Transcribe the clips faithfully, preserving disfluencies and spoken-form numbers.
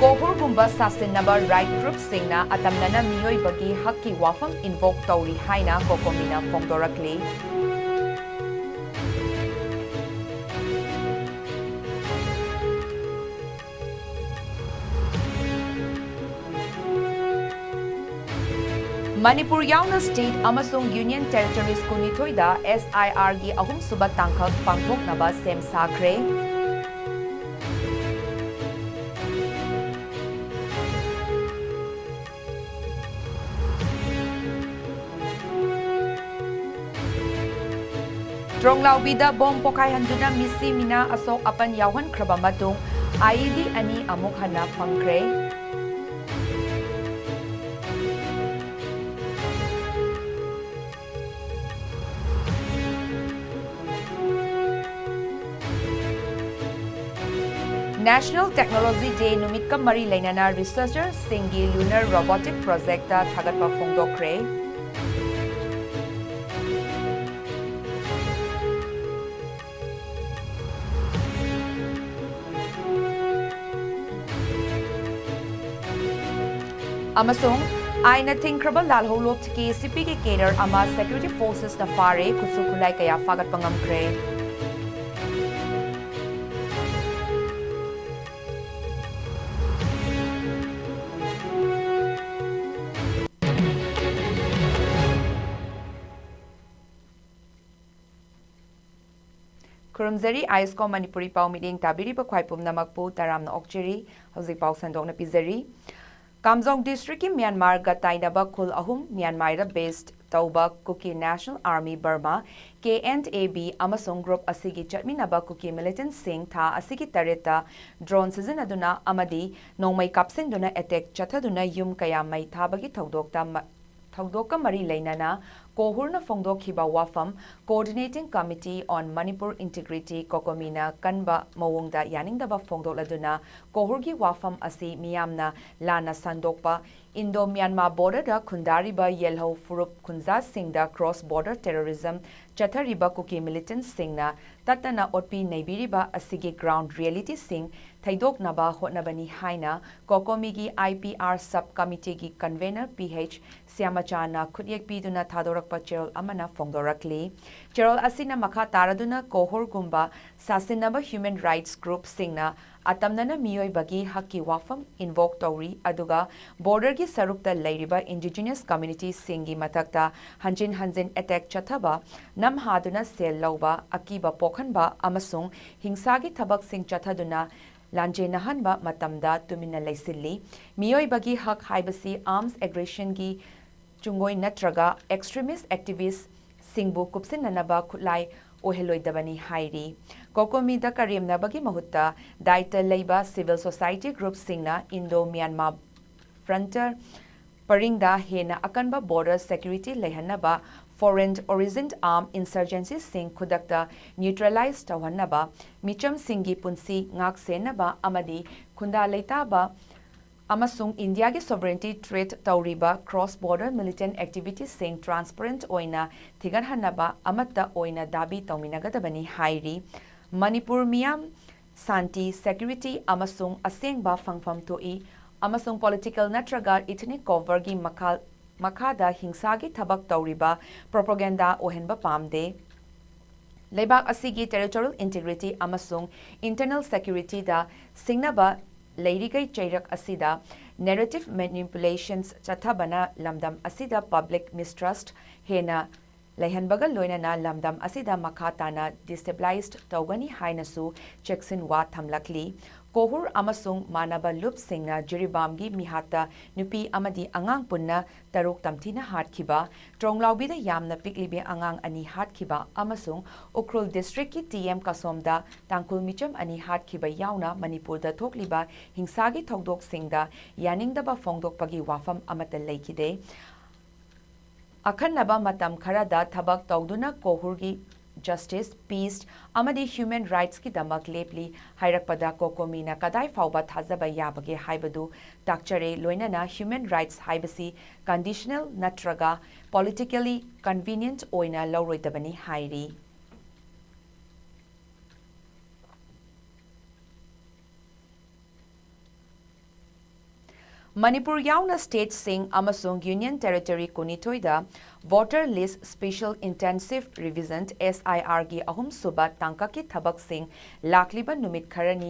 ꯀꯣꯍꯨꯔꯒꯨꯝꯕ ꯁꯥꯁꯤꯟꯅꯕ right ꯒ꯭ꯔꯨꯞꯁꯤꯡꯅ ꯑꯇꯝꯅꯅ ꯃꯤꯑꯣꯏꯕꯒꯤ ꯍꯛꯀꯤ ꯋꯥꯐꯝ ꯏꯟꯚꯣꯛ ꯇꯧꯔꯤ ꯍꯥꯏꯅ ꯀꯣꯀꯣꯃꯤꯅ ꯐꯣꯡꯗꯣꯔꯛꯂꯤ꯫ ꯃꯅꯤꯄꯨꯔ ꯌꯥꯎꯅ ꯁ꯭ꯇꯦꯠ ꯑꯃꯁꯨꯡ ꯌꯨꯅꯤꯌꯟ ꯇꯦꯔꯤꯇꯣꯔꯤꯁ ꯀꯨꯟꯅꯤꯊꯣꯏꯗ ꯑꯦꯁ ꯑꯥꯏ ꯑꯥꯔꯒꯤ ꯑꯍꯨꯝꯁꯨꯕ ꯇꯥꯡꯀꯛ ꯄꯥꯡꯊꯣꯛꯅꯕ ꯁꯦꯝ ꯁꯥꯈ꯭ꯔꯦ꯫ ꯇ꯭ꯔꯣꯡꯂꯥꯎꯕꯤꯗ ꯕꯣꯝ ꯄꯣꯈꯥꯏꯍꯟꯗꯨꯅ ꯃꯤꯁꯤ ꯃꯤꯅꯥ ꯑꯁꯣꯛ ꯑꯄꯟ ꯌꯥꯎꯍꯟꯈ꯭ꯔꯕ ꯃꯇꯨꯡ, ꯑꯥꯏ ꯏ ꯗꯤ ꯑꯅꯤ ꯑꯃꯨꯛ ꯍꯟꯅ ꯐꯪꯈ꯭ꯔꯦ꯫ National Technology Day ꯅꯨꯃꯤꯠꯀ ꯃꯔꯤ ꯂꯩꯅꯅ ꯔꯤꯁꯔꯆꯔꯁꯤꯡꯒꯤ ꯂꯨꯅꯔ ꯔꯣꯕꯣꯇꯤꯛ ꯄ꯭ꯔꯣꯖꯦꯛꯇ ꯊꯥꯒꯠꯄ ꯐꯣꯡꯗꯣꯛꯈ꯭ꯔꯦ꯫ ꯑꯃꯁꯨꯡ ꯑꯥꯏꯟꯅ ꯊꯤꯡꯈ꯭ꯔꯕ ꯂꯥꯜꯍꯧꯂꯨꯞ ꯀꯦ ꯁꯤ ꯄꯤꯒꯤ ꯀꯦꯗꯔ ꯑꯃ ꯁꯦꯀ꯭ꯌꯨꯔꯤꯇꯤ ꯐꯣꯔꯁꯦꯁꯅ ꯐꯥꯔꯦ, ꯈꯨꯠꯁꯨ ꯈꯨꯠꯂꯥꯏ ꯀꯌꯥ ꯐꯥꯒꯠꯄ ꯉꯝꯈ꯭ꯔꯦ꯫ ꯈꯨꯔꯨꯝꯖꯔꯤ, ꯑꯥꯏ ꯑꯦꯁ ꯀꯣꯝ ꯃꯅꯤꯄꯨꯔꯤ ꯄꯥꯎ ꯃꯤꯠꯌꯦꯡ ꯇꯥꯕꯤꯔꯤꯕ ꯈ꯭ꯋꯥꯏ ꯄꯨꯝꯅꯃꯛꯄꯨ ꯇꯔꯥꯝꯅ ꯑꯣꯛꯆꯔꯤ꯫ ꯍꯧꯖꯤꯛ ꯄꯥꯎ ꯁꯟꯗꯣꯛꯅ ꯄꯤꯖꯔꯤ꯫ ꯀꯥꯝꯖꯣꯡ ꯗꯤꯁꯇ꯭ꯔꯤꯛꯀꯤ ꯃ꯭ꯌꯥꯟꯃꯥꯔꯒ ꯇꯥꯏꯅꯕ ꯈꯨꯜ ꯑꯍꯨꯝ ꯃ꯭ꯌꯥꯟꯃꯥꯔꯗ ꯕꯦꯁ ꯇꯧꯕ Kuki national army Burma, K N A B, ꯑꯃꯁꯨꯡ ꯒ꯭ꯔꯨꯞ ꯑꯁꯤꯒꯤ ꯆꯠꯃꯤꯟꯅꯕ ꯀꯨꯀꯤ ꯃꯤꯂꯤꯇꯦꯟꯠꯁꯤꯡ ꯊꯥ ꯑꯁꯤꯒꯤ ꯇꯔꯦꯠꯇ ꯗ꯭ꯔꯣꯟ ꯁꯤꯖꯤꯟꯅꯗꯨꯅ ꯑꯃꯗꯤ ꯅꯣꯡꯃꯩ ꯀꯥꯞꯁꯤꯟꯗꯨꯅ ꯑꯦꯇꯦꯛ ꯆꯠꯊꯗꯨꯅ ꯌꯨꯝ ꯀꯌꯥ ꯃꯩ ꯊꯥꯕꯒꯤ ꯊꯧꯗꯣꯛꯇ ꯃ-, ꯊꯧꯗꯣꯛꯀ ꯃꯔꯤ ꯂꯩꯅꯅ ꯀꯣꯍꯨꯔꯅ ꯐꯣꯡꯗꯣꯛꯈꯤꯕ ꯋꯥꯐꯝ, Coordinating Committee on Manipur Integrity, ꯀꯣꯀꯣꯃꯤꯅ ꯀꯟꯕ ꯃꯑꯣꯡꯗ ꯌꯥꯅꯤꯡꯗꯕ ꯐꯣꯡꯗꯣꯛꯂꯗꯨꯅ ꯀꯣꯍꯨꯔꯒꯤ ꯋꯥꯐꯝ ꯑꯁꯤ ꯃꯤꯌꯥꯝꯅ ꯂꯥꯟꯅ ꯁꯟꯗꯣꯛꯄ, ꯏꯟꯗꯣ ꯃ꯭ꯌꯥꯟꯃꯥ ꯕꯣꯔꯗꯔꯗ ꯈꯨꯟꯗꯥꯔꯤꯕ ꯌꯦꯜꯍꯧ ꯐꯨꯔꯨꯞ ꯈꯨꯟꯖꯥꯁꯤꯡꯗ ꯀ꯭ꯔꯣꯁ ꯕꯣꯔꯗꯔ ꯇꯦꯔꯣꯔꯤꯖꯝ ꯆꯠꯊꯔꯤꯕ ꯀꯨꯀꯤ ꯃꯤꯂꯤꯇꯦꯟꯠꯁꯤꯡꯅ ꯇꯠꯇꯅ ꯑꯣꯠꯄꯤ ꯅꯩꯕꯤꯔꯤꯕ ꯑꯁꯤꯒꯤ ꯒ꯭ꯔꯥꯎꯟꯗ ꯔꯤꯌꯦꯂꯤꯇꯤꯁꯤꯡ ꯈꯥꯏꯗꯣꯛꯅꯕ ꯍꯣꯠꯅꯕꯅꯤ ꯍꯥꯏꯅ COCOMIꯒꯤ IPR Sub Committeeꯒꯤ Convener Ph ꯁ꯭ꯌꯥꯃꯆꯥꯅ ꯈꯨꯠꯌꯦꯛ ꯄꯤꯗꯨꯅ ꯊꯥꯗꯣꯔꯛꯄ ꯆꯦꯔꯣꯜ ꯑꯃꯅ ꯐꯣꯡꯗꯣꯔꯛꯂꯤ꯫ ꯆꯦꯔꯣꯜ ꯑꯁꯤꯅ ꯃꯈꯥ ꯇꯥꯔꯗꯨꯅ ꯀꯣꯍꯨꯔꯒꯨꯝꯕ ꯁꯥꯁꯤꯟꯅꯕ human rights groupꯁꯤꯡꯅ ꯑꯇꯝꯅꯅ ꯃꯤꯑꯣꯏꯕꯒꯤ ꯍꯛꯀꯤ ꯋꯥꯐꯝ invoke ꯇꯧꯔꯤ, ꯑꯗꯨꯒ borderꯒꯤ ꯁꯔꯨꯛꯇ ꯂꯩꯔꯤꯕ indigenous communityꯁꯤꯡꯒꯤ ꯃꯊꯛꯇ ꯍꯟꯖꯤꯟ ꯍꯟꯖꯤꯟ attack ꯆꯠꯊꯕ, ꯅꯝꯍꯥꯗꯨꯅ ꯁꯦꯜ ꯂꯧꯕ, ꯑꯀꯤꯕ ꯄꯣꯛꯍꯟꯕ ꯑꯃꯁꯨꯡ ꯍꯤꯡꯁꯥꯒꯤ ꯊꯕꯛꯁꯤꯡ ꯆꯠꯊꯗꯨꯅ ꯂꯥꯟꯖꯦꯟꯅꯍꯟꯕ ꯃꯇꯝꯗ ꯇꯨꯃꯤꯟꯅ ꯂꯩꯁꯤꯜꯂꯤ꯫ ꯃꯤꯑꯣꯏꯕꯒꯤ ꯍꯛ ꯍꯥꯏꯕꯁꯤ arms aggressionꯒꯤ ꯆꯨꯡꯒꯣꯏ ꯅꯠꯇ꯭ꯔꯒ extremist activistꯁꯤꯡꯕꯨ ꯀꯨꯞꯁꯤꯟꯅꯅꯕ ꯈꯨꯠꯂꯥꯏ ꯑꯣꯏꯍꯜꯂꯣꯏꯗꯕꯅꯤ ꯍꯥꯏꯔꯤ꯫ COCOMIꯗ ꯀꯔꯦꯝꯅꯕꯒꯤ ꯃꯍꯨꯠꯇ ꯗꯥꯏꯇ ꯂꯩꯕ civil society groupꯁꯤꯡꯅ Indo-Myanmar frontier ꯄꯔꯤꯡꯗ ꯍꯦꯟꯅ ꯑꯀꯟꯕ border security ꯂꯩꯍꯟꯅꯕ, foreign origin armed insurgencyꯁꯤꯡ ꯈꯨꯗꯛꯇ neutralize ꯇꯧꯍꯟꯅꯕ, ꯃꯤꯆꯝꯁꯤꯡꯒꯤ ꯄꯨꯟꯁꯤ ꯉꯥꯛꯁꯦꯟꯅꯕ ꯑꯃꯗꯤ ꯈꯨꯟꯗꯥ ꯂꯩꯇꯥꯕ ꯑꯃꯁꯨꯡ ꯏꯟꯗꯤꯌꯥꯒꯤ sovereignty threat ꯇꯧꯔꯤꯕ cross border militant activityꯁꯤꯡ transparent ꯑꯣꯏꯅ ꯊꯤꯒꯠꯍꯟꯅꯕ ꯑꯃꯠꯇ ꯑꯣꯏꯅ ꯗꯥꯕꯤ ꯇꯧꯃꯤꯟꯅꯒꯗꯕꯅꯤ ꯍꯥꯏꯔꯤ꯫ ꯃꯅꯤꯄꯨꯔ ꯃꯤꯌꯥꯝ ꯁꯥꯟꯇꯤ, security ꯑꯃꯁꯨꯡ ꯑꯁꯦꯡꯕ ꯐꯪꯐꯝ ꯊꯣꯛꯏ ꯑꯃꯁꯨꯡ political ꯅꯠꯇ꯭ꯔꯒ ethnic coverꯒꯤ ꯃꯈꯥ, ꯃꯈꯥꯗ ꯍꯤꯡꯁꯥꯒꯤ ꯊꯕꯛ ꯇꯧꯔꯤꯕ propaganda ꯑꯣꯏꯍꯟꯕ ꯄꯥꯝꯗꯦ꯫ ꯂꯩꯕꯥꯛ ꯑꯁꯤꯒꯤ territorial integrity ꯑꯃꯁꯨꯡ internal securityꯗ ꯁꯤꯡꯅꯕ ꯂꯩꯔꯤꯈꯩ ꯆꯩꯔꯛ ꯑꯁꯤꯗ narrative manipulations ꯆꯠꯊꯕꯅ ꯂꯝꯗꯝ ꯑꯁꯤꯗ public mistrust ꯍꯦꯟꯅ ꯂꯩꯍꯟꯕꯒ ꯂꯣꯏꯅꯅ ꯂꯝꯗꯝ ꯑꯁꯤꯗ ꯃꯈꯥ ꯇꯥꯅ destabilized ꯇꯧꯒꯅꯤ ꯍꯥꯏꯅꯁꯨ ꯆꯦꯛꯁꯤꯟꯋꯥ ꯊꯝꯂꯛꯂꯤ꯫ ꯀꯣꯍꯨꯔ ꯑꯃꯁꯨꯡ ꯃꯥꯟꯅꯕ ꯂꯨꯞꯁꯤꯡꯅ ꯖꯤꯔꯤꯕꯥꯝꯒꯤ ꯃꯤꯍꯥꯠꯇ ꯅꯨꯄꯤ ꯑꯃꯗꯤ ꯑꯉꯥꯡ ꯄꯨꯟꯅ ꯇꯔꯨꯛ ꯇꯝꯊꯤꯅ ꯍꯥꯠꯈꯤꯕ, ꯇ꯭ꯔꯣꯡꯂꯥꯎꯕꯤꯗ ꯌꯥꯝꯅ ꯄꯤꯛꯂꯤꯕꯤ ꯑꯉꯥꯡ ꯑꯅꯤ ꯍꯥꯠꯈꯤꯕ ꯑꯃꯁꯨꯡ ꯎꯈ꯭ꯔꯨꯜ districtꯀꯤ T M ꯀꯁꯣꯝꯗ ꯇꯥꯡꯈꯨꯜ ꯃꯤꯆꯝ ꯑꯅꯤ ꯍꯥꯠꯈꯤꯕ ꯌꯥꯎꯅ ꯃꯅꯤꯄꯨꯔꯗ ꯊꯣꯛꯂꯤꯕ ꯍꯤꯡꯁꯥꯒꯤ ꯊꯧꯗꯣꯛꯁꯤꯡꯗ ꯌꯥꯅꯤꯡꯗꯕ ꯐꯣꯡꯗꯣꯛꯄꯒꯤ ꯋꯥꯐꯝ ꯑꯃꯠꯇ ꯂꯩꯈꯤꯗꯦ꯫ ꯑꯈꯟꯅꯕ ꯃꯇꯝ ꯈꯔꯗ ꯊꯕꯛ ꯇꯧꯗꯨꯅ ꯀꯣꯍꯨꯔꯒꯤ justice, peace ꯑꯃꯗꯤ human rightsꯀꯤꯗꯃꯛ ꯂꯦꯞꯂꯤ ꯍꯥꯏꯔꯛꯄꯗ COCOMIꯅ ꯀꯗꯥꯏ ꯐꯥꯎꯕ ꯊꯥꯖꯕ ꯌꯥꯕꯒꯦ ꯍꯥꯏꯕꯗꯨ ꯇꯥꯛꯆꯔꯦ, ꯂꯣꯏꯅꯅ human rights ꯍꯥꯏꯕꯁꯤ conditional ꯅꯠꯇ꯭ꯔꯒ politically convenient ꯑꯣꯏꯅ ꯂꯧꯔꯣꯏꯗꯕꯅꯤ ꯍꯥꯏꯔꯤ꯫ ꯃꯅꯤꯄꯨꯔ ꯌꯥꯎꯅ ꯁ꯭ꯇꯦꯠꯁꯤꯡ ꯑꯃꯁꯨꯡ ꯌꯨꯅꯤꯌꯟ ꯇꯦꯔꯤꯇꯣꯔꯤ ꯀꯨꯟꯅꯤꯊꯣꯏꯗ voter list special intensive revision, S I ꯑꯥꯔꯒꯤ ꯑꯍꯨꯝꯁꯨꯕ ꯇꯥꯡꯀꯛꯀꯤ ꯊꯕꯛꯁꯤꯡ ꯂꯥꯛꯂꯤꯕ ꯅꯨꯃꯤꯠ ꯈꯔꯅꯤ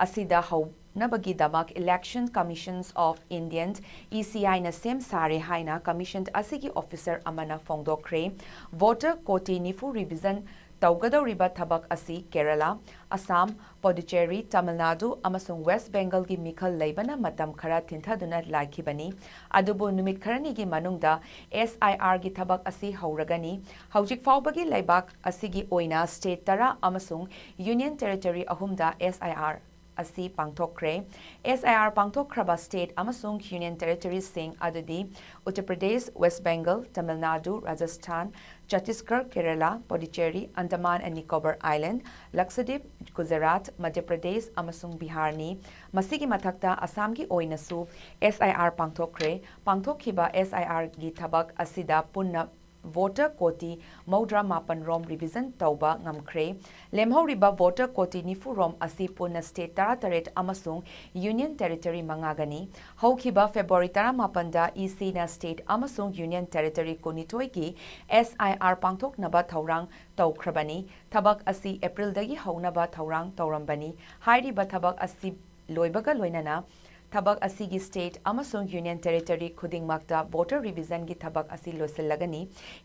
ꯑꯁꯤꯗ ꯍꯧꯅꯕꯒꯤꯗꯃꯛ Election Commission of India, E C ꯑꯥꯏꯅ ꯁꯦꯝ ꯁꯥꯔꯦ ꯍꯥꯏꯅ ꯀꯃꯤꯁꯟ ꯑꯁꯤꯒꯤ ꯑꯣꯐꯤꯁꯔ ꯑꯃꯅ ꯐꯣꯡꯗꯣꯛꯈ꯭ꯔꯦ꯫ ꯚꯣꯇꯔ ꯀꯣꯇꯤ ꯅꯤꯐꯨ ꯔꯤꯚꯤꯖꯟ ꯇꯧꯒꯗꯧꯔꯤꯕ ꯊꯕꯛ ꯑꯁꯤ ꯀꯦꯔꯂꯥ, ꯑꯁꯥꯝ, ꯄꯣꯗꯨꯆꯦꯔꯤ, ꯇꯥꯃꯤꯜ ꯅꯥꯗꯨ ꯑꯃꯁꯨꯡ ꯋꯦꯁ꯭ꯠ ꯕꯦꯡꯒꯜꯒꯤ ꯃꯤꯈꯜ ꯂꯩꯕꯅ ꯃꯇꯝ ꯈꯔ ꯊꯤꯟꯊꯗꯨꯅ ꯂꯥꯛꯈꯤꯕꯅꯤ꯫ ꯑꯗꯨꯕꯨ ꯅꯨꯃꯤꯠ ꯈꯔꯅꯤꯒꯤ ꯃꯅꯨꯡꯗ ꯑꯦꯁ ꯑꯥꯏ ꯑꯥꯔꯒꯤ ꯊꯕꯛ ꯑꯁꯤ ꯍꯧꯔꯒꯅꯤ꯫ ꯍꯧꯖꯤꯛ ꯐꯥꯎꯕꯒꯤ ꯂꯩꯕꯥꯛ ꯑꯁꯤꯒꯤ ꯑꯣꯏꯅ ꯁ꯭ꯇꯦꯠ ꯇꯔꯥ ꯑꯃꯁꯨꯡ ꯌꯨꯅꯤꯌꯟ ꯇꯦꯔꯤꯇꯣꯔꯤ ꯑꯍꯨꯝꯗ ꯑꯦꯁ ꯑꯥꯏ ꯑꯥꯔ ꯑꯁꯤ ꯄꯥꯡꯊꯣꯛꯈ꯭ꯔꯦ꯫ ꯑꯦꯁ ꯑꯥꯏ ꯑꯥꯔ ꯄꯥꯡꯊꯣꯛꯈ꯭ꯔꯕ ꯁ꯭ꯇꯦꯠ ꯑꯃꯁꯨꯡ ꯌꯨꯅꯤꯌꯟ ꯇꯦꯔꯤꯇꯣꯔꯤꯁꯤꯡ ꯑꯗꯨꯗꯤ Uttar Pradesh, West Bengal, Tamil Nadu, Rajasthan, Chhattisgarh, Kerala, Puducherry, Andaman and Nicobar island, Lakshadweep, Gujarat, Madhya Pradesh ꯑꯃꯁꯨꯡ ꯕꯤꯍꯥꯔꯅꯤ꯫ ꯃꯁꯤꯒꯤ ꯃꯊꯛꯇ ꯑꯁꯥꯝꯒꯤ ꯑꯣꯏꯅꯁꯨ ꯑꯦꯁ ꯑꯥꯏ ꯑꯥꯔ ꯄꯥꯡꯊꯣꯛꯈ꯭ꯔꯦ꯫ ꯄꯥꯡꯊꯣꯛꯈꯤꯕ ꯑꯦꯁ ꯑꯥꯏ ꯑꯥꯔꯒꯤ ꯊꯕꯛ ꯑꯁꯤꯗ ꯄꯨꯟꯅ ꯚꯣꯇꯔ ꯀꯣꯇꯤ ꯃꯧꯗ꯭ꯔꯥ ꯃꯥꯄꯟ ꯔꯣꯝ ꯔꯤꯚꯤꯖꯟ ꯇꯧꯕ ꯉꯝꯈ꯭ꯔꯦ꯫ ꯂꯦꯝꯍꯧꯔꯤꯕ ꯚꯣꯇꯔ ꯀꯣꯇꯤ ꯅꯤꯐꯨ ꯔꯣꯝ ꯑꯁꯤ ꯄꯨꯟꯅ ꯁ꯭ꯇꯦꯠ ꯇꯔꯥꯇꯔꯦꯠ ꯑꯃꯁꯨꯡ ꯌꯨꯅꯤꯌꯟ ꯇꯦꯔꯤꯇꯣꯔꯤ ꯃꯉꯥꯒꯅꯤ꯫ ꯍꯧꯈꯤꯕ ꯐꯦꯕ꯭ꯔꯨꯋꯥꯔꯤ ꯇꯔꯥꯃꯥꯄꯟꯗ ꯏ ꯁꯤꯅ ꯁ꯭ꯇꯦꯠ ꯑꯃꯁꯨꯡ ꯌꯨꯅꯤꯌꯟ ꯇꯦꯔꯤꯇꯣꯔꯤ ꯀꯨꯟꯅꯤꯊꯣꯏꯒꯤ ꯑꯦꯁ ꯑꯥꯏ ꯑꯥꯔ ꯄꯥꯡꯊꯣꯛꯅꯕ ꯊꯧꯔꯥꯡ ꯇꯧꯈ꯭ꯔꯕꯅꯤ꯫ ꯊꯕꯛ ꯑꯁꯤ ꯑꯦꯄ꯭ꯔꯤꯜꯗꯒꯤ ꯍꯧꯅꯕ ꯊꯧꯔꯥꯡ ꯇꯧꯔꯝꯕꯅꯤ꯫ ꯍꯥꯏꯔꯤꯕ ꯊꯕꯛ ꯑꯁꯤ ꯂꯣꯏꯕꯒ ꯂꯣꯏꯅꯅ ꯊꯕꯛ ꯑꯁꯤꯒꯤ ꯁ꯭ꯇꯦꯠ ꯑꯃꯁꯨꯡ ꯌꯨꯅꯤꯌꯟ ꯇꯦꯔꯤꯇꯣꯔꯤ ꯈꯨꯗꯤꯡꯃꯛꯇ ꯚꯣꯇꯔ ꯔꯤꯚꯤꯖꯟꯒꯤ ꯊꯕꯛ ꯑꯁꯤ ꯂꯣꯏꯁꯤꯜꯂꯒꯅꯤ꯫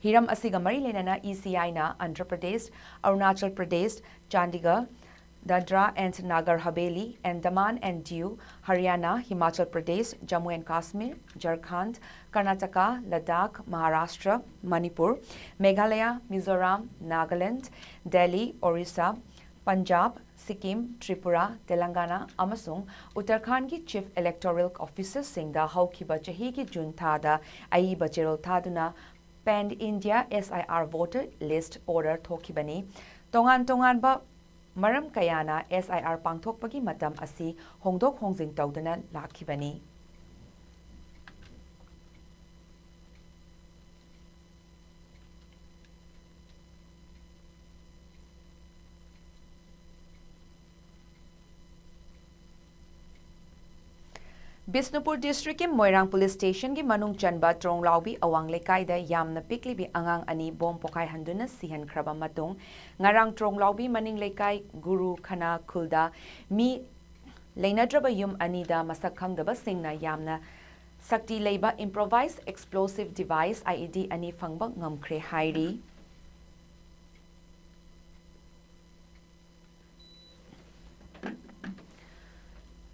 ꯍꯤꯔꯝ ꯑꯁꯤꯒ ꯃꯔꯤ ꯂꯩꯅꯅ ꯏ ꯁꯤ ꯑꯥꯏꯅ Andhra Pradesh, Arunachal Pradesh, Chandigarh, Dadra and Nagar Haveli, Andaman and Diu, Haryana, Himachal Pradesh, Jammu and Kashmir, Jharkhand, Karnataka, Ladakh, Maharashtra, Manipur, Meghalaya, Mizoram, Nagaland, Delhi, Orissa, Punjab, Sikkim, Tripura, Telangana ꯑꯃꯁꯨꯡ ꯎꯠꯇꯔꯈꯥꯟꯗꯒꯤ ꯆꯤꯐ ꯏꯂꯦꯛꯇꯣꯔꯦꯜ ꯑꯣꯐꯤꯁꯔꯁꯤꯡꯗ ꯍꯧꯈꯤꯕ ꯆꯍꯤꯒꯤ ꯖꯨꯟ ꯊꯥꯗ ꯑꯏꯕ ꯆꯦꯔꯣꯜ ꯊꯥꯗꯨꯅ pen India S I R voter list order ꯊꯣꯛꯈꯤꯕꯅꯤ꯫ ꯇꯣꯉꯥꯟ ꯇꯣꯉꯥꯟꯕ ꯃꯔꯝ ꯀꯌꯥꯅ ꯑꯦꯁ ꯑꯥꯏ ꯑꯥꯔ ꯄꯥꯡꯊꯣꯛꯄꯒꯤ ꯃꯇꯝ ꯑꯁꯤ ꯍꯣꯡꯗꯣꯛ ꯍꯣꯡꯖꯤꯟ ꯇꯧꯗꯨꯅ ꯂꯥꯛꯈꯤꯕꯅꯤ꯫ ꯕꯤꯁꯅꯨꯄꯨꯔ ꯗꯤꯁꯇ꯭ꯔꯤꯛꯀꯤ ꯃꯣꯏꯔꯥꯡ ꯄꯨꯂꯤꯁ ꯁ꯭ꯇꯦꯁꯟꯒꯤ ꯃꯅꯨꯡ ꯆꯟꯕ ꯇ꯭ꯔꯣꯡꯂꯥꯎꯕꯤ ꯑꯋꯥꯡ ꯂꯩꯀꯥꯏꯗ ꯌꯥꯝꯅ ꯄꯤꯛꯂꯤꯕꯤ ꯑꯉꯥꯡ ꯑꯅꯤ ꯕꯣꯝ ꯄꯣꯈꯥꯏꯍꯟꯗꯨꯅ ꯁꯤꯍꯟꯈ꯭ꯔꯕ ꯃꯇꯨꯡ, ꯉꯔꯥꯡ ꯇ꯭ꯔꯣꯡꯂꯥꯎꯕꯤ ꯃꯅꯤꯡ ꯂꯩꯀꯥꯏ ꯒꯨꯔꯨ ꯈꯅꯥ ꯈꯨꯜꯗ ꯃꯤ ꯂꯩꯅꯗ꯭ꯔꯕ ꯌꯨꯝ ꯑꯅꯤꯗ ꯃꯁꯛ ꯈꯪꯗꯕꯁꯤꯡꯅ ꯌꯥꯝꯅ ꯁꯛꯇꯤ ꯂꯩꯕ improvised explosive device, I E D, ꯑꯅꯤ ꯐꯪꯕ ꯉꯝꯈ꯭ꯔꯦ ꯍꯥꯏꯔꯤ꯫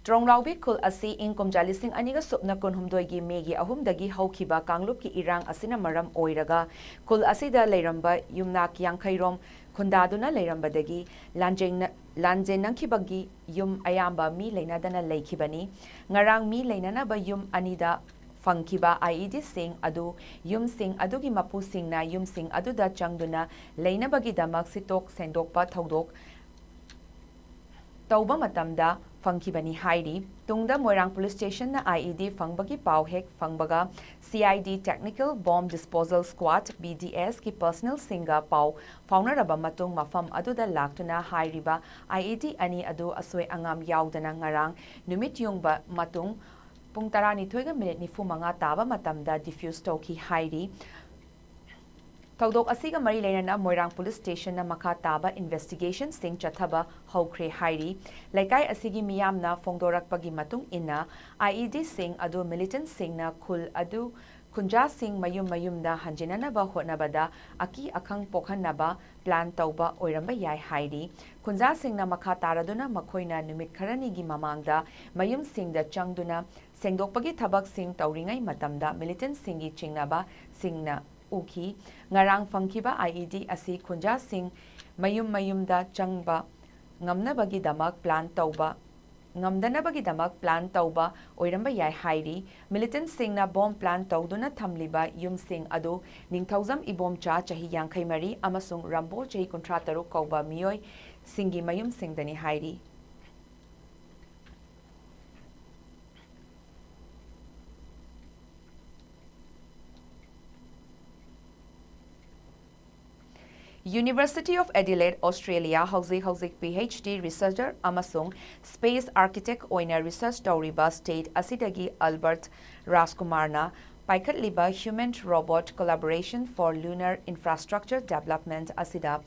ꯇ꯭ꯔꯣꯡꯂꯥꯎꯕꯤ ꯈꯨꯜ ꯑꯁꯤ ꯏꯪ ꯀꯨꯝꯖꯥ ꯂꯤꯁꯤꯡ ꯑꯅꯤꯒ ꯁꯨꯞꯅ ꯀꯨꯟꯍꯨꯝꯗꯣꯏꯒꯤ ꯃꯦꯒꯤ ꯑꯍꯨꯝꯗꯒꯤ ꯍꯧꯈꯤꯕ ꯀꯥꯡꯂꯨꯞꯀꯤ ꯏꯔꯥꯡ ꯑꯁꯤꯅ ꯃꯔꯝ ꯑꯣꯏꯔꯒ ꯈꯨꯜ ꯑꯁꯤꯗ ꯂꯩꯔꯝꯕ ꯌꯨꯝꯅꯥꯛ ꯌꯥꯡꯈꯩꯔꯣꯝ ꯈꯨꯟꯗꯥꯗꯨꯅ ꯂꯩꯔꯝꯕꯗꯒꯤ ꯂꯥꯟꯖꯦꯡꯅ-, ꯂꯥꯟꯖꯦꯟꯅꯈꯤꯕꯒꯤ ꯌꯨꯝ ꯑꯌꯥꯝꯕ ꯃꯤ ꯂꯩꯅꯗꯅ ꯂꯩꯈꯤꯕꯅꯤ꯫ ꯉꯔꯥꯡ ꯃꯤ ꯂꯩꯅꯅꯕ ꯌꯨꯝ ꯑꯅꯤꯗ ꯐꯪꯈꯤꯕ I E Dꯁꯤꯡ ꯑꯗꯨ ꯌꯨꯝꯁꯤꯡ ꯑꯗꯨꯒꯤ ꯃꯄꯨꯁꯤꯡꯅ ꯌꯨꯝꯁꯤꯡ ꯑꯗꯨꯗ ꯆꯪꯗꯨꯅ ꯂꯩꯅꯕꯒꯤꯗꯃꯛ ꯁꯤꯠꯇꯣꯛ ꯁꯦꯡꯗꯣꯛꯄ ꯊꯧꯗꯣꯛ ꯇꯧꯕ ꯃꯇꯝꯗ ꯐꯪꯈꯤꯕꯅꯤ ꯍꯥꯏꯔꯤ꯫ ꯇꯨꯡꯗ ꯃꯣꯏꯔꯥꯡ ꯄꯨꯂꯤꯁ ꯁ꯭ꯇꯦꯁꯟꯅ I E D ꯐꯪꯕꯒꯤ ꯄꯥꯎ ꯍꯦꯛ ꯐꯪꯕꯒ, C I D Technical Bomb Disposal Squad, B D S ꯀꯤ personnelꯁꯤꯡꯒ ꯄꯥꯎ ꯐꯥꯎꯅꯔꯕ ꯃꯇꯨꯡ, ꯃꯐꯝ ꯑꯗꯨꯗ ꯂꯥꯛꯇꯨꯅ ꯍꯥꯏꯔꯤꯕ I E D ꯑꯅꯤ ꯑꯗꯨ ꯑꯁꯣꯏ ꯑꯉꯥꯝ ꯌꯥꯎꯗꯅ ꯉꯔꯥꯡ ꯅꯨꯃꯤꯠ ꯌꯨꯡꯕ ꯃꯇꯨꯡ ꯄꯨꯡ ꯇꯔꯥꯅꯤꯊꯣꯏꯒ ꯃꯤꯅꯤꯠ ꯅꯤꯐꯨ ꯃꯉꯥ ꯇꯥꯕ ꯃꯇꯝꯗ defuse ꯇꯧꯈꯤ ꯍꯥꯏꯔꯤ꯫ ꯊꯧꯗꯣꯛ ꯑꯁꯤꯒ ꯃꯔꯤ ꯂꯩꯅꯅ ꯃꯣꯏꯔꯥꯡ ꯄꯨꯂꯤꯁ ꯁ꯭ꯇꯦꯁꯟꯅ ꯃꯈꯥ ꯇꯥꯕ investigationꯁꯤꯡ ꯆꯠꯊꯕ ꯍꯧꯈ꯭ꯔꯦ ꯍꯥꯏꯔꯤ꯫ ꯂꯩꯀꯥꯏ ꯑꯁꯤꯒꯤ ꯃꯤꯌꯥꯝꯅ ꯐꯣꯡꯗꯣꯔꯛꯄꯒꯤ ꯃꯇꯨꯡ ꯏꯟꯅ, I E Dꯁꯤꯡ ꯑꯗꯨ militantꯁꯤꯡꯅ ꯈꯨꯜ ꯑꯗꯨ ꯈꯨꯟꯖꯥꯁꯤꯡ ꯃꯌꯨꯝ ꯃꯌꯨꯝꯗ ꯍꯟꯖꯤꯟꯅꯅꯕ ꯍꯣꯠꯅꯕꯗ ꯑꯀꯤ ꯑꯈꯪ ꯄꯣꯛꯍꯟꯅꯕ plan ꯇꯧꯕ ꯑꯣꯏꯔꯝꯕ ꯌꯥꯏ ꯍꯥꯏꯔꯤ꯫ ꯈꯨꯟꯖꯥꯁꯤꯡꯅ ꯃꯈꯥ ꯇꯥꯔꯗꯨꯅ ꯃꯈꯣꯏꯅ ꯅꯨꯃꯤꯠ ꯈꯔꯅꯤꯒꯤ ꯃꯃꯥꯡꯗ ꯃꯌꯨꯝꯁꯤꯡꯗ ꯆꯪꯗꯨꯅ ꯁꯦꯡꯗꯣꯛꯄꯒꯤ ꯊꯕꯛꯁꯤꯡ ꯇꯧꯔꯤꯉꯩ ꯃꯇꯝꯗ militantꯁꯤꯡꯒꯤ ꯆꯤꯡꯅꯕꯁꯤꯡꯅ ꯎꯈꯤ꯫ ꯉꯔꯥꯡ ꯐꯪꯈꯤꯕ I E D ꯑꯁꯤ ꯈꯨꯟꯖꯥꯁꯤꯡ ꯃꯌꯨꯝ ꯃꯌꯨꯝꯗ ꯆꯪꯕ ꯉꯝꯅꯕꯒꯤꯗꯃꯛ plan ꯇꯧꯕ, ꯉꯝꯗꯅꯕꯒꯤꯗꯃꯛ plan ꯇꯧꯕ ꯑꯣꯏꯔꯝꯕ ꯌꯥꯏ ꯍꯥꯏꯔꯤ꯫ Militantꯁꯤꯡꯅ bomb plan ꯇꯧꯗꯨꯅ ꯊꯝꯂꯤꯕ ꯌꯨꯝꯁꯤꯡ ꯑꯗꯨ ꯅꯤꯡꯊꯧꯖꯝ ꯏꯕꯣꯝꯆꯥ, ꯆꯍꯤ ꯌꯥꯡꯈꯩ ꯃꯔꯤ, ꯑꯃꯁꯨꯡ ꯔꯝꯕꯣ, ꯆꯍꯤ ꯀꯨꯟꯊ꯭ꯔꯥ ꯇꯔꯨꯛ ꯀꯧꯕ ꯃꯤꯑꯣꯏꯁꯤꯡꯒꯤ ꯃꯌꯨꯝꯁꯤꯡꯗꯅꯤ ꯍꯥꯏꯔꯤ꯫ University of Adelaide, Australia, ꯍꯧꯖꯤꯛ ꯍꯧꯖꯤꯛ PhD researcher ꯑꯃꯁꯨꯡ space architect ꯑꯣꯏꯅ research ꯇꯧꯔꯤꯕ state ꯑꯁꯤꯗꯒꯤ ꯑꯜꯕꯔꯠ ꯔꯥꯖꯀꯨꯃꯥꯔꯅ ꯄꯥꯏꯈꯠꯂꯤꯕ Human Robot Collaboration for Lunar Infrastructure Development ꯑꯁꯤꯗ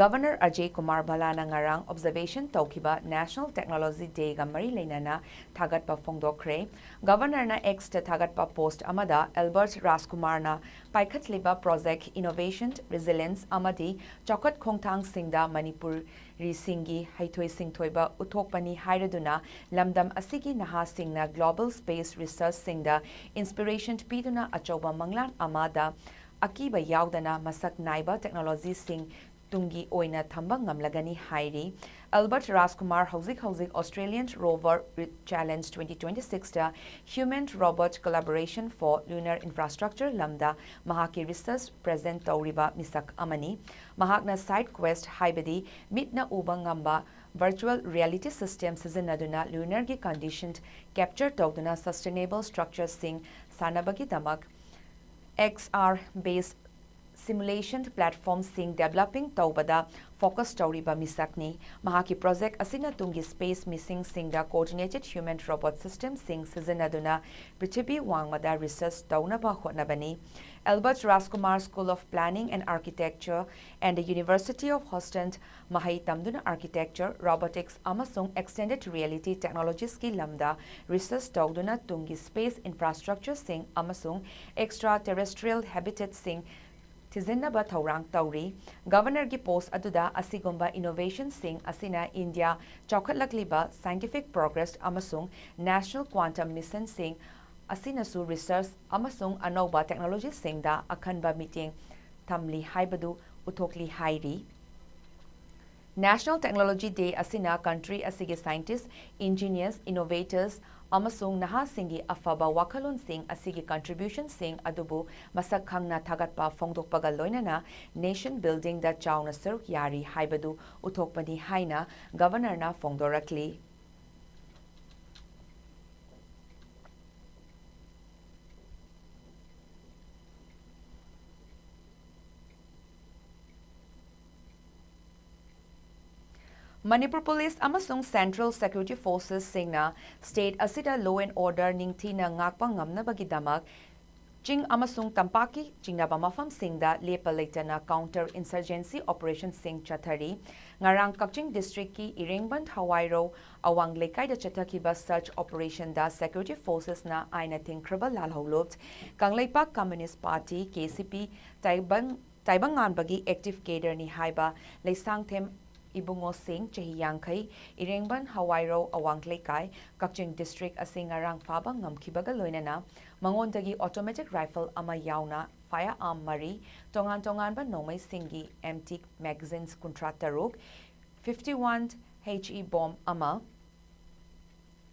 Governor ꯑꯖꯌ ꯀꯨꯃꯥꯔ ꯚꯜꯂꯥꯅ ꯉꯔꯥꯡ observation ꯇꯧꯈꯤꯕ National Technology Dayꯒ ꯃꯔꯤ ꯂꯩꯅꯅ ꯊꯥꯒꯠꯄ ꯐꯣꯡꯗꯣꯛꯈ꯭ꯔꯦ꯫ Governorꯅ Xꯇ ꯊꯥꯒꯠꯄ post ꯑꯃꯗ ꯑꯦꯜꯕꯔꯠ ꯔꯥꯖꯀꯨꯃꯥꯔꯅ ꯄꯥꯏꯈꯠꯂꯤꯕ project innovation, resilience ꯑꯃꯗꯤ ꯆꯥꯎꯈꯠ ꯈꯣꯡꯊꯥꯡꯁꯤꯡꯗ ꯃꯅꯤꯄꯨꯔꯤꯁꯤꯡꯒꯤ ꯍꯩꯊꯣꯏ ꯁꯤꯡꯊꯣꯏꯕ ꯎꯠꯊꯣꯛꯄꯅꯤ ꯍꯥꯏꯔꯗꯨꯅ, ꯂꯝꯗꯝ ꯑꯁꯤꯒꯤ ꯅꯍꯥꯁꯤꯡꯅ global space researchꯁꯤꯡꯗ inspiration ꯄꯤꯗꯨꯅ ꯑꯆꯧꯕ ꯃꯪꯂꯥꯟ ꯑꯃꯗ ꯑꯀꯤꯕ ꯌꯥꯎꯗꯅ ꯃꯁꯛ ꯅꯥꯏꯕ technologyꯁꯤꯡ ꯇꯨꯡꯒꯤ ꯑꯣꯏꯅ ꯊꯝꯕ ꯉꯝꯂꯒꯅꯤ ꯍꯥꯏꯔꯤ꯫ ꯑꯦꯜꯕꯔꯠ ꯔꯥꯖꯀꯨꯃꯥꯔ ꯍꯧꯖꯤꯛ ꯍꯧꯖꯤꯛ Australian Rover Challenge twenty twenty-sixꯇ Human Robot Collaboration for Lunar Infrastructure ꯂꯝꯗ ꯃꯍꯥꯛꯀꯤ research present ꯇꯧꯔꯤꯕ ꯃꯤꯁꯛ ꯑꯃꯅꯤ꯫ ꯃꯍꯥꯛꯅ SideQuest ꯍꯥꯏꯕꯗꯤ ꯃꯤꯠꯅ ꯎꯕ ꯉꯝꯕ virtual reality system ꯁꯤꯖꯤꯟꯅꯗꯨꯅ lunarꯒꯤ condition capture ꯇꯧꯗꯨꯅ sustainable structureꯁꯤꯡ ꯁꯥꯟꯅꯕꯒꯤꯗꯃꯛ XR based simulation platformꯁꯤꯡ developing ꯇꯧꯕꯗ focus ꯇꯧꯔꯤꯕ ꯃꯤꯁꯛꯅꯤ꯫ ꯃꯍꯥꯛꯀꯤ project ꯑꯁꯤꯅ ꯇꯨꯡꯒꯤ space missionꯁꯤꯡꯗ coordinated human robot systemꯁꯤꯡ ꯁꯤꯖꯤꯟꯅꯗꯨꯅ ꯄ꯭ꯔꯤꯊꯤꯕꯤ ꯋꯥꯡꯃꯗ research ꯇꯧꯅꯕ ꯍꯣꯠꯅꯕꯅꯤ꯫ Albert Rajkumar School of Planning and Architecture and the University of Houston ꯃꯍꯩ ꯇꯝꯗꯨꯅ architecture, robotics ꯑꯃꯁꯨꯡ extended reality technologiesꯀꯤ ꯂꯝꯗ research ꯇꯧꯗꯨꯅ ꯇꯨꯡꯒꯤ space infrastructureꯁꯤꯡ ꯑꯃꯁꯨꯡ extraterrestrial habitatꯁꯤꯡ ꯊꯤꯖꯤꯟꯅꯕ ꯊꯧꯔꯥꯡ ꯇꯧꯔꯤ꯫ Governorꯒꯤ post ꯑꯗꯨꯗ ꯑꯁꯤꯒꯨꯝꯕ innovationꯁꯤꯡ ꯑꯁꯤꯅ ꯏꯟꯗꯤꯌꯥ ꯆꯥꯎꯈꯠꯂꯛꯂꯤꯕ scientific progress ꯑꯃꯁꯨꯡ national quantum missionꯁꯤꯡ ꯑꯁꯤꯅꯁꯨ research ꯑꯃꯁꯨꯡ ꯑꯅꯧꯕ technologyꯁꯤꯡꯗ ꯑꯈꯟꯕ ꯃꯤꯠꯌꯦꯡ ꯊꯝꯂꯤ ꯍꯥꯏꯕꯗꯨ ꯎꯠꯊꯣꯛꯂꯤ ꯍꯥꯏꯔꯤ꯫ National Technology Day ꯑꯁꯤꯅ country ꯑꯁꯤꯒꯤ scientists, engineers, innovators ꯑꯃꯁꯨꯡ ꯅꯍꯥꯁꯤꯡꯒꯤ ꯑꯐꯕ ꯋꯥꯈꯜꯂꯣꯟꯁꯤꯡ ꯑꯁꯤꯒꯤ contributionꯁꯤꯡ ꯑꯗꯨꯕꯨ ꯃꯁꯛ ꯈꯪꯅ ꯊꯥꯒꯠꯄ ꯐꯣꯡꯗꯣꯛꯄꯒ ꯂꯣꯏꯅꯅ nation buildingꯗ ꯆꯥꯎꯅ ꯁꯔꯨꯛ ꯌꯥꯔꯤ ꯍꯥꯏꯕꯗꯨ ꯎꯠꯊꯣꯛꯄꯅꯤ ꯍꯥꯏꯅ Governorꯅ ꯐꯣꯡꯗꯣꯔꯛꯂꯤ꯫ ꯃꯅꯤꯄꯨꯔ ꯄꯨꯂꯤꯁ ꯑꯃꯁꯨꯡ Central Security Forcesꯁꯤꯡꯅ state ꯑꯁꯤꯗ law and order ꯅꯤꯡꯊꯤꯅ ꯉꯥꯛꯄ ꯉꯝꯅꯕꯒꯤꯗꯃꯛ ꯆꯤꯡ ꯑꯃꯁꯨꯡ ꯇꯝꯄꯥꯛꯀꯤ ꯆꯤꯡꯅꯕ ꯃꯐꯝꯁꯤꯡꯗ ꯂꯦꯞꯄ ꯂꯩꯇꯅ counter insurgency operationꯁꯤꯡ ꯆꯠꯊꯔꯤ꯫ ꯉꯔꯥꯡ ꯀꯛꯆꯤꯡ districtꯀꯤ ꯏꯔꯦꯡꯕꯟ ꯍꯋꯥꯏꯔꯧ ꯑꯋꯥꯡ ꯂꯩꯀꯥꯏꯗ ꯆꯠꯊꯈꯤꯕ search operationꯗ security forcesꯅ ꯑꯥꯏꯟꯅ ꯊꯤꯡꯈ꯭ꯔꯕ ꯂꯥꯜꯍꯧꯂꯨꯞ, ꯀꯪꯂꯩꯄꯥꯛ Communist Party, KCP, ꯇꯥꯏꯕꯪ ꯇꯥꯏꯕꯪꯉꯥꯟꯕꯒꯤ active cadreꯅꯤ ꯍꯥꯏꯕ ꯂꯩꯁꯥꯡꯊꯦꯝ ꯏꯕꯨꯡꯉꯣꯁꯤꯡ, ꯆꯍꯤ ꯌꯥꯡꯈꯩ, ꯏꯔꯦꯡꯕꯟ ꯍꯋꯥꯏꯔꯧ ꯑꯋꯥꯡ ꯂꯩꯀꯥꯏ, ꯀꯛꯆꯤꯡ district ꯑꯁꯤ ꯉꯔꯥꯡ ꯐꯥꯕ ꯉꯝꯈꯤꯕꯒ ꯂꯣꯏꯅꯅ ꯃꯉꯣꯟꯗꯒꯤ automatic rifle ꯑꯃ ꯌꯥꯎꯅ firearm ꯃꯔꯤ, ꯇꯣꯉꯥꯟ ꯇꯣꯉꯥꯟꯕ ꯅꯣꯡꯃꯩꯁꯤꯡꯒꯤ empty magazines ꯀꯨꯟꯊ꯭ꯔꯥ ꯇꯔꯨꯛ, fifty-one HE bomb ꯑꯃ,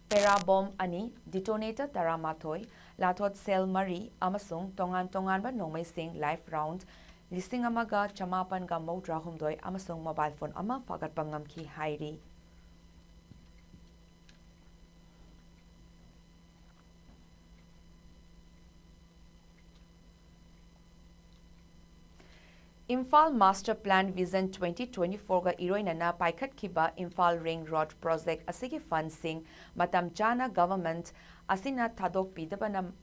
para bomb ꯑꯅꯤ, detonator ꯇꯔꯥꯃꯥꯊꯣꯏ, ꯂꯥꯊꯣꯠ shell ꯃꯔꯤ ꯑꯃꯁꯨꯡ ꯇꯣꯉꯥꯟ ꯇꯣꯉꯥꯟꯕ ꯅꯣꯡꯃꯩꯁꯤꯡ live round ꯂꯤꯁꯤꯡ ꯑꯃꯒ ꯆꯃꯥꯄꯟꯒ ꯃꯧꯗ꯭ꯔꯥ ꯍꯨꯝꯗꯣꯏ ꯑꯃꯁꯨꯡ mobile phone ꯑꯃ ꯐꯥꯒꯠꯄ ꯉꯝꯈꯤ ꯍꯥꯏꯔꯤ꯫ Imphal Master Plan Vision twenty twenty-fourꯒ ꯏꯔꯣꯏꯅꯅ ꯄꯥꯏꯈꯠꯈꯤꯕ Imphal Ring Road project ꯑꯁꯤꯒꯤ fundꯁꯤꯡ ꯃꯇꯝ ꯆꯥꯅ government ꯑꯁꯤꯅ ꯊꯥꯗꯣꯛꯄꯤꯗꯕꯅ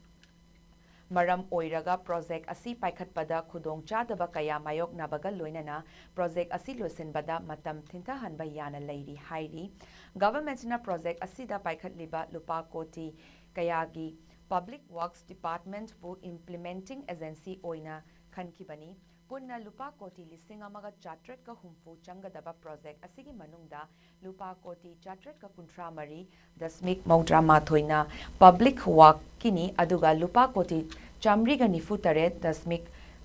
ꯃꯔꯝ ꯑꯣꯏꯔꯒ project ꯑꯁꯤ ꯄꯥꯏꯈꯠꯄꯗ ꯈꯨꯗꯣꯡꯆꯥꯗꯕ ꯀꯌꯥ ꯃꯥꯌꯣꯛꯅꯕꯒ ꯂꯣꯏꯅꯅ project ꯑꯁꯤ ꯂꯣꯏꯁꯤꯟꯕꯗ ꯃꯇꯝ ꯊꯤꯟꯊꯍꯟꯕ ꯌꯥꯅ ꯂꯩꯔꯤ ꯍꯥꯏꯔꯤ꯫ Governmentꯅ project ꯑꯁꯤꯗ ꯄꯥꯏꯈꯠꯂꯤꯕ ꯂꯨꯄꯥ ꯀꯣꯇꯤ ꯀꯌꯥꯒꯤ Public Works Departmentꯄꯨ implementing agency ꯑꯣꯏꯅ ꯈꯟꯈꯤꯕꯅꯤ꯫ ꯄꯨꯟꯅ ꯂꯨꯄꯥ ꯀꯣꯇꯤ ꯂꯤꯁꯤꯡ ꯑꯃꯒ ꯆꯥꯇ꯭ꯔꯦꯠꯀ ꯍꯨꯝꯐꯨ ꯆꯪꯒꯗꯕ project ꯑꯁꯤꯒꯤ ꯃꯅꯨꯡꯗ ꯂꯨꯄꯥ ꯀꯣꯇꯤ ꯆꯥꯇ꯭ꯔꯦꯠꯀ ꯀꯨꯟꯊ꯭ꯔꯥ ꯃꯔꯤ ꯗꯁꯃꯤꯛ ꯃꯧꯗ꯭ꯔꯥ ꯃꯥꯊꯣꯏꯅ Public Workꯀꯤꯅꯤ, ꯑꯗꯨꯒ ꯂꯨꯄꯥ ꯀꯣꯇꯤ ꯆꯥꯃꯔꯤꯒ ꯅꯤꯐꯨ ꯇꯔꯦꯠ ꯗꯁꯃꯤꯛ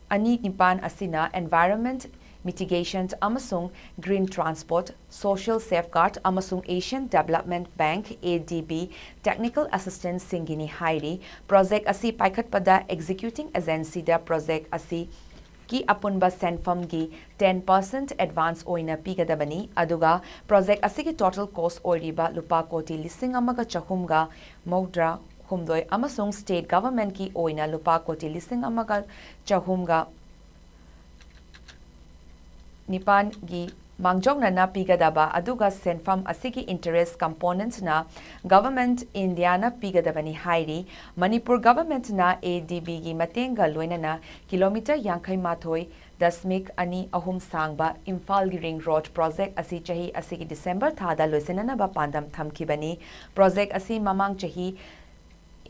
ꯑꯅꯤ ꯅꯤꯄꯥꯟ ꯑꯁꯤꯅ Environment Mitigation ꯑꯃꯁꯨꯡ Green Transport, Social Safeguard ꯑꯃꯁꯨꯡ Asian Development Bank, ADB, technical assistanceꯁꯤꯡꯒꯤꯅꯤ ꯍꯥꯏꯔꯤ꯫ Project ꯑꯁꯤ ꯄꯥꯏꯈꯠꯄꯗ executing agencyꯗ project ꯑꯁꯤ ꯀꯤ ꯑꯄꯨꯟꯕ ꯁꯦꯟꯐꯝꯒꯤ ten percent advance ꯑꯣꯏꯅ ꯄꯤꯒꯗꯕꯅꯤ, ꯑꯗꯨꯒ project ꯑꯁꯤꯒꯤ total cost ꯑꯣꯏꯔꯤꯕ ꯂꯨꯄꯥ ꯀꯣꯇꯤ ꯂꯤꯁꯤꯡ ꯑꯃꯒ ꯆꯍꯨꯝꯒ ꯃꯧꯗ꯭ꯔꯥ ꯍꯨꯝꯗꯣꯏ ꯑꯃꯁꯨꯡ state governmentꯀꯤ ꯑꯣꯏꯅ ꯂꯨꯄꯥ ꯀꯣꯇꯤ ꯂꯤꯁꯤꯡ ꯑꯃꯒ ꯆꯍꯨꯝꯒ ꯅꯤꯄꯥꯟꯒꯤ ꯃꯥꯡꯖꯧꯅꯅ ꯄꯤꯒꯗꯕ ꯑꯗꯨꯒ ꯁꯦꯟꯐꯝ ꯑꯁꯤꯒꯤ interest componentꯅ Government Indiaꯅ ꯄꯤꯒꯗꯕꯅꯤ ꯍꯥꯏꯔꯤ꯫ ꯃꯅꯤꯄꯨꯔ Governmentꯅ ADBꯒꯤ ꯃꯇꯦꯡꯒ ꯂꯣꯏꯅꯅ ꯀꯤꯂꯣꯃꯤꯇꯔ ꯌꯥꯡꯈꯩ ꯃꯥꯊꯣꯏ ꯗꯁꯃꯤꯛ ꯑꯅꯤ ꯑꯍꯨꯝ ꯁꯥꯡꯕ ꯏꯝꯐꯥꯜꯒꯤ ring road project ꯑꯁꯤ ꯆꯍꯤ ꯑꯁꯤꯒꯤ December ꯊꯥꯗ ꯂꯣꯏꯁꯤꯟꯅꯅꯕ ꯄꯥꯟꯗꯝ ꯊꯝꯈꯤꯕꯅꯤ꯫ Project ꯑꯁꯤ ꯃꯃꯥꯡ ꯆꯍꯤ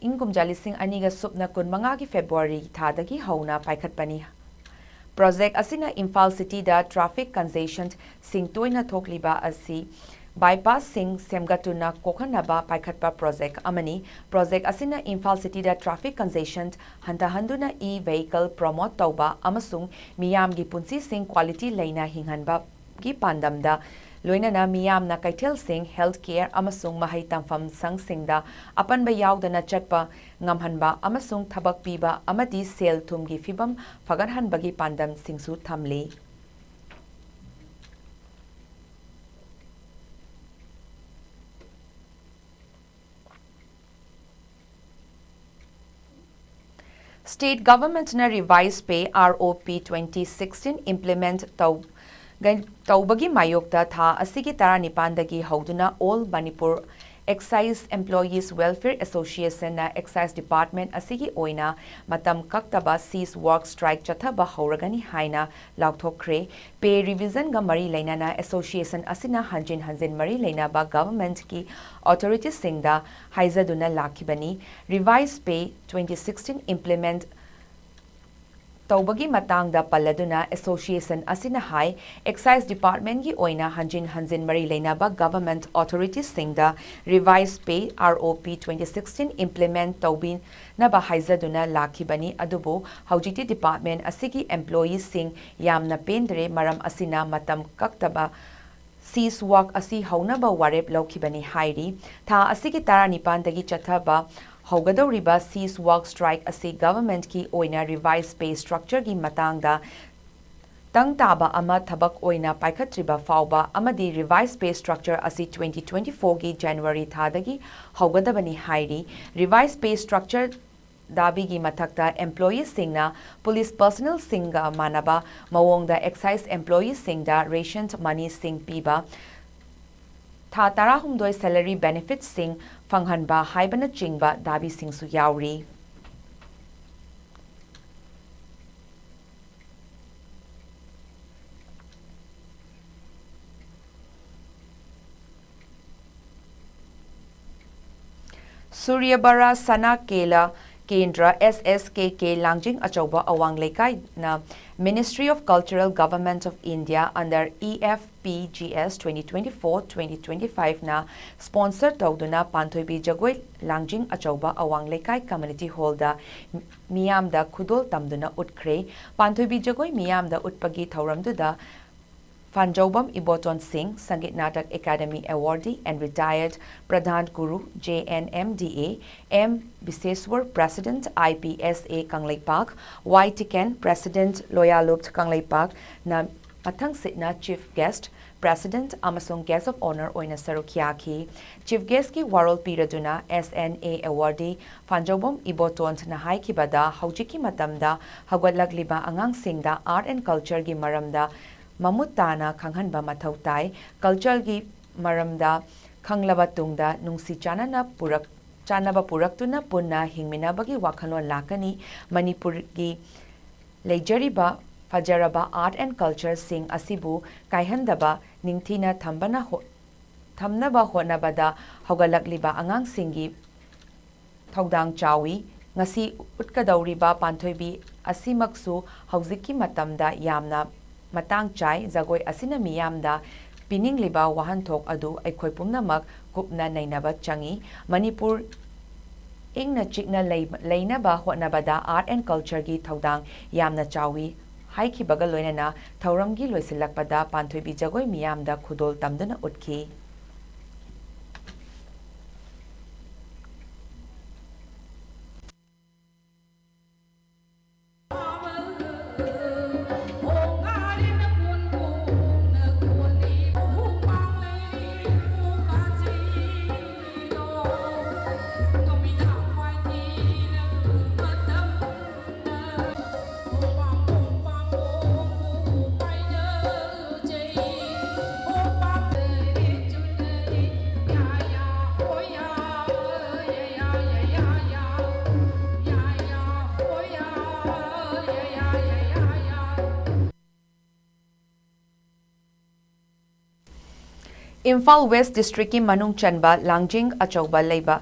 ꯏꯪ ꯀꯨꯝꯖꯥ ꯂꯤꯁꯤꯡ ꯑꯅꯤꯒ ꯁꯨꯞꯅ ꯀꯨꯟꯃꯉꯥꯒꯤ February ꯊꯥꯗꯒꯤ ꯍꯧꯅ ꯄꯥꯏꯈꯠꯄꯅꯤ꯫ Project ꯑꯁꯤꯅ ꯏꯝꯐꯥꯜ cityꯗ traffic congestionꯁꯤꯡ ꯇꯣꯏꯅ ꯊꯣꯛꯂꯤꯕ ꯑꯁꯤ bypassꯁꯤꯡ ꯁꯦꯝꯒꯠꯇꯨꯅ ꯀꯣꯛꯍꯟꯅꯕ ꯄꯥꯏꯈꯠꯄ project ꯑꯃꯅꯤ꯫ Project ꯑꯁꯤꯅ Imphal cityꯗ traffic congestion ꯍꯟꯊꯍꯟꯗꯨꯅ e-vehicle promote ꯇꯧꯕ ꯑꯃꯁꯨꯡ ꯃꯤꯌꯥꯝꯒꯤ ꯄꯨꯟꯁꯤꯁꯤꯡ quality ꯂꯩꯅ ꯍꯤꯡꯍꯟꯕꯒꯤ ꯄꯥꯟꯗꯝꯗ ꯂꯣꯏꯅꯅ ꯃꯤꯌꯥꯝꯅ ꯀꯩꯊꯦꯜꯁꯤꯡ, health care ꯑꯃꯁꯨꯡ ꯃꯍꯩ ꯇꯝꯐꯝ ꯁꯪꯁꯤꯡꯗ ꯑꯄꯟꯕ ꯌꯥꯎꯗꯅ ꯆꯠꯄ ꯉꯝꯍꯟꯕ ꯑꯃꯁꯨꯡ ꯊꯕꯛ ꯄꯤꯕ ꯑꯃꯗꯤ ꯁꯦꯜ ꯊꯨꯝꯒꯤ ꯐꯤꯚꯝ ꯐꯒꯠꯍꯟꯕꯒꯤ ꯄꯥꯟꯗꯝꯁꯤꯡꯁꯨ ꯊꯝꯂꯤ꯫ State Governmentꯅ Revised Pay, ROP, twenty sixteen implement ꯇꯧ-, ꯒ-, ꯇꯧꯕꯒꯤ ꯃꯥꯌꯣꯛꯇ ꯊꯥ ꯑꯁꯤꯒꯤ ꯇꯔꯥꯅꯤꯄꯥꯟꯗꯒꯤ ꯍꯧꯗꯨꯅ All Manipur Excise Employees Welfare Associationꯅ Excise Department ꯑꯁꯤꯒꯤ ꯑꯣꯏꯅ ꯃꯇꯝ ꯀꯛꯇꯕ cease work strike ꯆꯠꯊꯕ ꯍꯧꯔꯒꯅꯤ ꯍꯥꯏꯅ ꯂꯥꯎꯊꯣꯛꯈ꯭ꯔꯦ꯫ Pay revisionꯒ ꯃꯔꯤ ꯂꯩꯅꯅ association ꯑꯁꯤꯅ ꯍꯟꯖꯤꯟ ꯍꯟꯖꯤꯟ ꯃꯔꯤ ꯂꯩꯅꯕ governmentꯀꯤ authorityꯁꯤꯡꯗ ꯍꯥꯏꯖꯗꯨꯅ ꯂꯥꯛꯈꯤꯕꯅꯤ꯫ Revised Pay twenty sixteen implement ꯇꯧꯕꯒꯤ ꯃꯇꯥꯡꯗ ꯄꯜꯂꯗꯨꯅ association ꯑꯁꯤꯅ ꯍꯥꯏ, Excise Departmentꯀꯤ ꯑꯣꯏꯅ ꯍꯟꯖꯤꯟ ꯍꯟꯖꯤꯟ ꯃꯔꯤ ꯂꯩꯅꯕ government authorityꯁꯤꯡꯗ Revised Pay, ROP, twenty sixteen implement ꯇꯧꯕꯤꯅꯕ ꯍꯥꯏꯖꯗꯨꯅ ꯂꯥꯛꯈꯤꯕꯅꯤ, ꯑꯗꯨꯕꯨ ꯍꯧꯖꯤꯛꯇꯤ department ꯑꯁꯤꯒꯤ employeeꯁꯤꯡ ꯌꯥꯝꯅ ꯄꯦꯟꯗ꯭ꯔꯦ, ꯃꯔꯝ ꯑꯁꯤꯅ ꯃꯇꯝ ꯀꯛꯇꯕ cease work ꯑꯁꯤ ꯍꯧꯅꯕ ꯋꯥꯔꯦꯞ ꯂꯧꯈꯤꯕꯅꯤ ꯍꯥꯏꯔꯤ꯫ ꯊꯥ ꯑꯁꯤꯒꯤ ꯇꯔꯥꯅꯤꯄꯥꯟꯗꯒꯤ ꯆꯠꯊꯕ ꯍꯧꯒꯗꯧꯔꯤꯕ cease work strike ꯑꯁꯤ governmentꯀꯤ ꯑꯣꯏꯅ Revised Pay Structureꯒꯤ ꯃꯇꯥꯡꯗ ꯇꯪ ꯇꯥꯕ ꯑꯃ ꯊꯕꯛ ꯑꯣꯏꯅ ꯄꯥꯏꯈꯠꯇ꯭ꯔꯤꯕ ꯐꯥꯎꯕ ꯑꯃꯗꯤ Revised Pay Structure ꯑꯁꯤ twenty twenty-fourꯒꯤ January ꯊꯥꯗꯒꯤ ꯍꯧꯒꯗꯕꯅꯤ ꯍꯥꯏꯔꯤ꯫ Revised Pay Structure ꯗꯥꯕꯤꯒꯤ ꯃꯊꯛꯇ employeeꯁꯤꯡꯅ police personnelꯁꯤꯡꯒ ꯃꯥꯟꯅꯕ ꯃꯑꯣꯡꯗ excise employeeꯁꯤꯡꯗ ration moneyꯁꯤꯡ ꯄꯤꯕ, ꯊꯥ ꯇꯔꯥꯍꯨꯝꯗꯣꯏ salary benefitsꯁꯤꯡ ꯐꯪꯍꯟꯕ ꯍꯥꯏꯕꯅꯆꯤꯡꯕ ꯗꯥꯕꯤꯁꯤꯡꯁꯨ ꯌꯥꯎꯔꯤ꯫ ꯁꯨꯔ꯭ꯌꯕꯔꯥ ꯁꯅꯥ ꯀꯦꯂꯥ ꯀꯦꯟꯗ꯭ꯔ, S S K K, ꯂꯥꯡꯖꯤꯡ ꯑꯆꯧꯕ ꯑꯋꯥꯡ ꯂꯩꯀꯥꯏꯅ Ministry of Cultural, Government of India, under E F P G S twenty twenty-four twenty twenty-fiveꯅ sponsor ꯇꯧꯗꯨꯅ ꯄꯥꯟꯊꯣꯏꯕꯤ ꯖꯒꯣꯏ ꯂꯥꯡꯖꯤꯡ ꯑꯆꯧꯕ ꯑꯋꯥꯡ ꯂꯩꯀꯥꯏ community hallꯗ ꯃꯤꯌꯥꯝꯗ ꯈꯨꯗꯣꯜ ꯇꯝꯗꯨꯅ ꯎꯠꯈ꯭ꯔꯦ꯫ ꯄꯥꯟꯊꯣꯏꯕꯤ ꯖꯒꯣꯏ ꯃꯤꯌꯥꯝꯗ ꯎꯠꯄꯒꯤ ꯊꯧꯔꯝꯗꯨꯗ ꯐꯥꯟꯖꯧꯕꯝ ꯏꯕꯣꯇꯣꯟ ꯁꯤꯡ, Sangeet Natak Academy awardee and retired Pradhan Guru, J N M D A, M Biseswar, President, I P S A Kangleipak, Y Tiken, President, Loyaluk ꯀꯪꯂꯩꯄꯥꯛꯅ ꯃꯊꯪꯁꯤꯠꯅ Chief Guest, President ꯑꯃꯁꯨꯡ Guest of Honour ꯑꯣꯏꯅ ꯁꯔꯨꯛ ꯌꯥꯈꯤ꯫ Chief Guestꯀꯤ ꯋꯥꯔꯣꯜ ꯄꯤꯔꯗꯨꯅ S N A awardee ꯐꯥꯟꯖꯧꯕꯝ ꯏꯕꯣꯇꯣꯟꯅ ꯍꯥꯏꯈꯤꯕꯗ, ꯍꯧꯖꯤꯛꯀꯤ ꯃꯇꯝꯗ ꯍꯧꯒꯠꯂꯛꯂꯤꯕ ꯑꯉꯥꯡꯁꯤꯡꯗ art and cultureꯒꯤ ꯃꯔꯝꯗ ꯃꯃꯨꯠ ꯇꯥꯅ ꯈꯪꯍꯟꯕ ꯃꯊꯧ ꯇꯥꯏ꯫ Cultureꯒꯤ ꯃꯔꯝꯗ ꯈꯪꯂꯕ ꯇꯨꯡꯗ ꯅꯨꯡꯁꯤ ꯆꯥꯟꯅꯅ ꯄꯨꯔꯛ-, ꯆꯥꯟꯅꯕ ꯄꯨꯔꯛꯇꯨꯅ ꯄꯨꯟꯅ ꯍꯤꯡꯃꯤꯟꯅꯕꯒꯤ ꯋꯥꯈꯜꯂꯣꯟ ꯂꯥꯛꯀꯅꯤ꯫ ꯃꯅꯤꯄꯨꯔꯒꯤ ꯂꯩꯖꯔꯤꯕ ꯐꯖꯔꯕ art and cultureꯁꯤꯡ ꯑꯁꯤꯕꯨ ꯀꯥꯏꯍꯟꯗꯕ ꯅꯤꯡꯊꯤꯅ ꯊꯝꯕꯅ ꯍꯣ-, ꯊꯝꯅꯕ ꯍꯣꯠꯅꯕꯗ ꯍꯧꯒꯠꯂꯛꯂꯤꯕ ꯑꯉꯥꯡꯁꯤꯡꯒꯤ ꯊꯧꯗꯥꯡ ꯆꯥꯎꯏ꯫ ꯉꯁꯤ ꯎꯠꯀꯗꯧꯔꯤꯕ ꯄꯥꯟꯊꯣꯏꯕꯤ ꯑꯁꯤꯃꯛꯁꯨ ꯍꯧꯖꯤꯛꯀꯤ ꯃꯇꯝꯗ ꯌꯥꯝꯅ ꯃꯇꯥꯡ ꯆꯥꯏ꯫ ꯖꯒꯣꯏ ꯑꯁꯤꯅ ꯃꯤꯌꯥꯝꯗ ꯄꯤꯅꯤꯡꯂꯤꯕ ꯋꯥꯍꯟꯊꯣꯛ ꯑꯗꯨ ꯑꯩꯈꯣꯏ ꯄꯨꯝꯅꯃꯛ ꯀꯨꯞꯅ ꯅꯩꯅꯕ ꯆꯪꯏ꯫ ꯃꯅꯤꯄꯨꯔ ꯏꯪꯅ ꯆꯤꯛꯅ ꯂꯩ-, ꯂꯩꯅꯕ ꯍꯣꯠꯅꯕꯗ art and cultureꯒꯤ ꯊꯧꯗꯥꯡ ꯌꯥꯝꯅ ꯆꯥꯎꯏ ꯍꯥꯏꯈꯤꯕꯒ ꯂꯣꯏꯅꯅ ꯊꯧꯔꯝꯒꯤ ꯂꯣꯏꯁꯤꯜꯂꯛꯄꯗ ꯄꯥꯟꯊꯣꯏꯕꯤ ꯖꯒꯣꯏ ꯃꯤꯌꯥꯝꯗ ꯈꯨꯗꯣꯜ ꯇꯝꯗꯨꯅ ꯎꯠꯈꯤ꯫ ꯏꯝꯐꯥꯜ ꯋꯦꯁ ꯗꯤꯁꯇ꯭ꯔꯤꯛꯀꯤ ꯃꯅꯨꯡ ꯆꯟꯕ ꯂꯥꯡꯖꯤꯡ ꯑꯆꯧꯕ ꯂꯩꯕ,